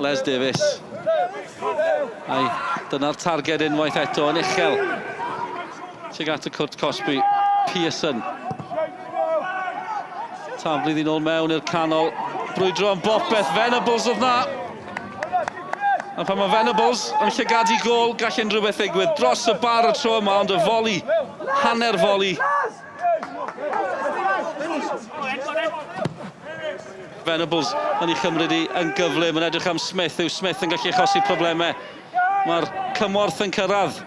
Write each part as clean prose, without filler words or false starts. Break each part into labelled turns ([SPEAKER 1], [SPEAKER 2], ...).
[SPEAKER 1] Les Davies. Ai, dyna'r targed unwaith eto yn uchel. Tuag at y cwrt cosbi. Pearson. Taflu ddyn ôl mewn i'r canol. Brwydro am bopeth. Venables oedd na. A pan mae Venables yn llygadu gol, gall unrhyw beth ddigwydd. Dros y bar y tro yma, ond y foli, hanner foli. Venables yn ei chymryd i yn gyflym, yn edrych am Smith. Yw Smith yn gallu achosi problemau? Mae'r cymorth yn cyrraedd.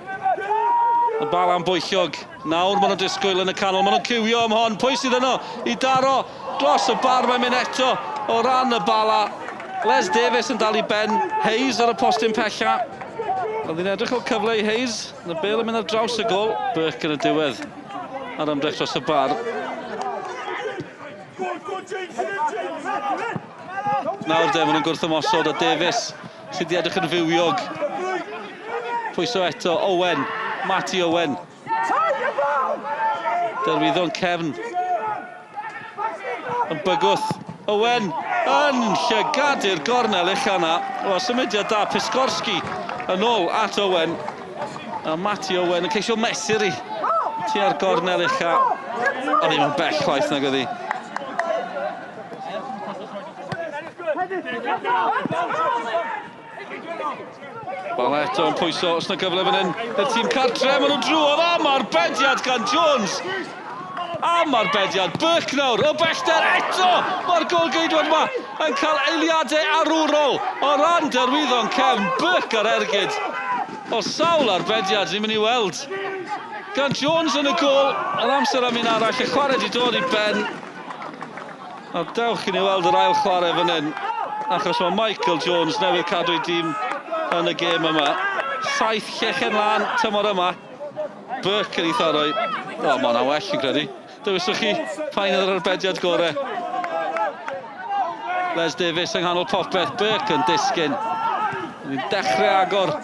[SPEAKER 1] Y bal am bwyllog. Nawr maen nhw'n disgwyl yn y canol. Maen nhw'n cywio am hon. Pwy sydd yno i daro dros y bar? Mae'n mynd eto o ran y bala. Les Davies yn dal i ben. Hayes ar y postyn pella. Oedd hi'n edrych o cyfle i Hayes. Y bel yn mynd ar draws y gol. Burke yn y diwedd ar ymdrech dros y bar. Nawr de, maen nhw'n gwrth ymosod a Davies sydd wedi edrych yn fywiog. Pwyso eto, Owen, Matty Owen. Derwyddon cefn. Yn bygwth. Owen yn llygadu'r gornel ucha yna. O, symudiad da, Piskorski yn ôl at Owen. A Matty Owen yn ceisio mesur i tua'r gornel ucha. Ond ddim yn bell chwaith nag oedd hi. Bala eto yn pwyso, os na gyfle fan hyn i'r tîm cartre, maen nhw'n drwodd am arbediad gan Jones. Am arbediad, Burke nawr, o bellter eto! Mae'r golgeidwad yma yn cael eiliadau arwrol o ran derwyddon cefn. Burke ar ergyd. O sawl arbediad ni'n mynd i weld. Gan Jones yn y gol, yr amser am un arall, y chwarae di dod i ben. A dewch i ni weld yr ail chwarae fan hyn, achos mae Michael Jones newydd cadw ei dîm yn y gêm yma. Saith llechen lan tymor yma. Burke yn ei tharoi. O, mae hwnna'n well, fi'n credu. Dewiswch chi pa un oedd yr arbediad gore. Les Davies yng nghanol popeth, Burke yn disgyn. Ni'n dechrau agor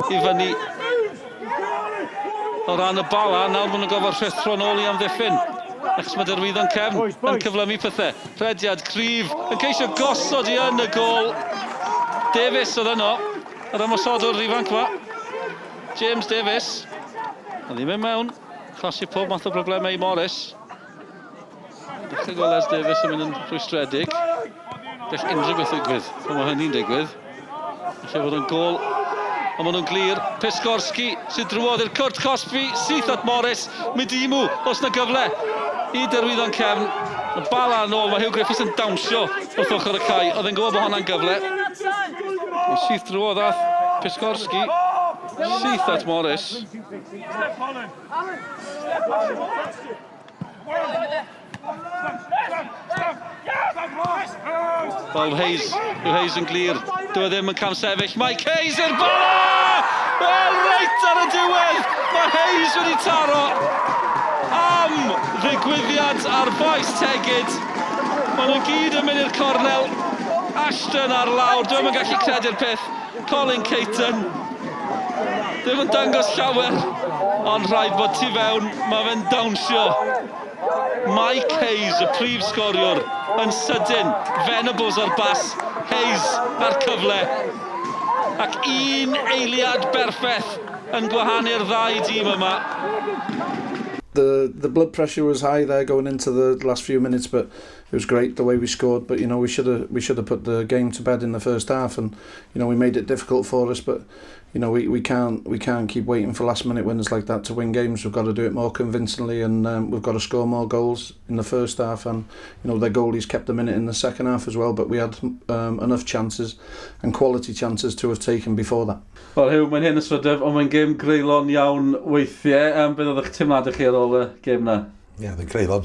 [SPEAKER 1] i fyny o ran y bala. Nawr maen nhw'n gorfod rhuthro nôl i amddiffyn. Achos mae derwyddon cefn yn cyflymu pethau. Rhediad cryf yn ceisio gosod i yn y gôl. Davies oedd yno, yr ymosodwr ifanc yma. James Davies. Oedd hi'n mynd mewn. Achosi pob math o broblemau i Morris. Dechrau gweld Les Davies yn mynd yn rhwystredig. Gall unrhyw beth ddigwydd pan mae hynny'n digwydd. Felly fod yn gol, ond maen nhw'n glir. Piskorski sydd drwodd i'r cwrt cosbi, syth at Morris. Midimu, os na gyfle i derwyddon cefn. Y bala yn ôl, mae Hugh Griffiths yn dawnsio wrth ochr y cae. Oedd e'n gwybod bod hwnna'n gyfle. Ond syth drwodd ath Piskorski, syth at Morris. Wel, Hayes, yw Hayes yn glir. Dyw e ddim yn camsefyll. Mike Hayes i'r bala! Wel, reit ar y diwedd, mae Hayes wedi taro am ddigwyddiad ar faes Tegid. Maen nhw gyd yn mynd i'r cornel. Ashton ar lawr, dwi'm yn gallu credu'r peth. Colin Caton. Ddim yn dangos llawer, ond rhaid bod tu fewn, mae fe'n dawnsio. Mike Hayes, y prif sgoriwr, yn sydyn. Venables ar bas, Hayes ar cyfle. Ac un eiliad berffeth yn gwahanu'r ddau dîm yma.
[SPEAKER 2] The blood pressure was high there going into the last few minutes, but it was great the way we scored. But we should have put the game to bed in the first half, and we made it difficult for us. But we can't keep waiting for last minute winners like that to win games. We've got to do it more convincingly, and we've got to score more goals in the first half. And their goalies kept them in it in the second half as well. But we had enough chances and quality chances to have taken before that.
[SPEAKER 1] Wel, Hugh, mae'n hyn ysrydef, ond mae'n gêm greulon iawn weithiau. Beth oedd eich teimladau chi ar ôl y gêm na?
[SPEAKER 3] Ie, yeah, oedd yn greulon.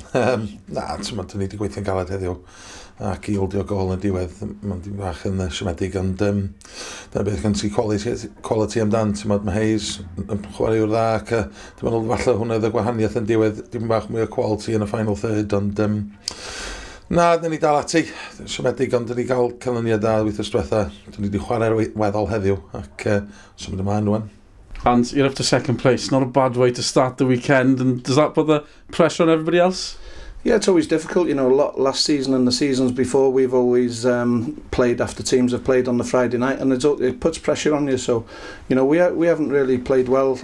[SPEAKER 3] Na, ti'n dyn ni wedi gweithio'n galed heddiw ac i ildio gol yn y diwedd, mae'n dim bach yn siomedig, ond dyna beth gan ti quality amdan, ti'n mae Hayes yn chwaraewr dda, ac dwi'n meddwl falle hwnna oedd y gwahaniaeth yn diwedd, dim bach mwy o quality yn y final third, ond na, dyn ni dal ati, siomedig, ond dyn ni gael canlyniad da wythnos diwetha, dyn ni wedi chwarae'r weddol heddiw, ac symud ymlaen rwan.
[SPEAKER 1] And you're up to second place. Not a bad way to start the weekend. And does that put the pressure on everybody else?
[SPEAKER 2] Yeah, it's always difficult. Last season and the seasons before, we've always played after teams have played on the Friday night, and it puts pressure on you. So, we haven't really played well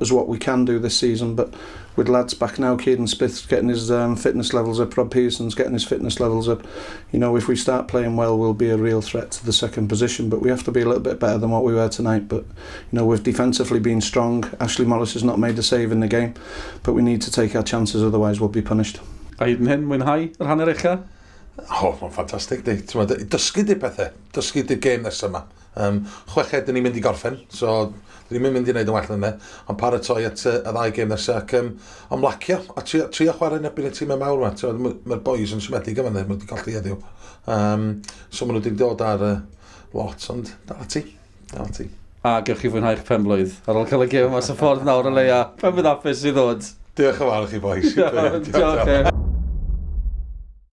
[SPEAKER 2] as what we can do this season, but with lads back now, Kieran Smith's getting his fitness levels up, Rob Pearson's getting his fitness levels up. If we start playing well, we'll be a real threat to the second position, but we have to be a little bit better than what we were tonight. But we've defensively been strong. Ashley Morris has not made a save in the game, but we need to take our chances, otherwise we'll be punished.
[SPEAKER 1] A hyd yn hyn, mwynhau yr hanner ucha?
[SPEAKER 3] O, mae'n ffantastig, di. T'mod, dysgu di pethau. Dysgu di'r gêm nesaf yma. Chweched dyn ni'n mynd i gorffen, so dyn ni'n mynd i wneud yn well na 'ny, ond paratoi at y ddau gêm nesaf ac ymlacio a trio chwarae yn erbyn y tîmau mawr yma. Mae'r boys yn siomedig yma, maen nhw wedi colli heddiw. So maen nhw wedi dod ar lot, ond dal ati, dal ati.
[SPEAKER 1] A gewch chi fwynhau'ch penblwydd ar ôl cael y gêm mas y ffordd nawr o leia. Penblwydd hapus i ddod.
[SPEAKER 3] Diolch yn fawr i chi, boys.
[SPEAKER 1] Diolch.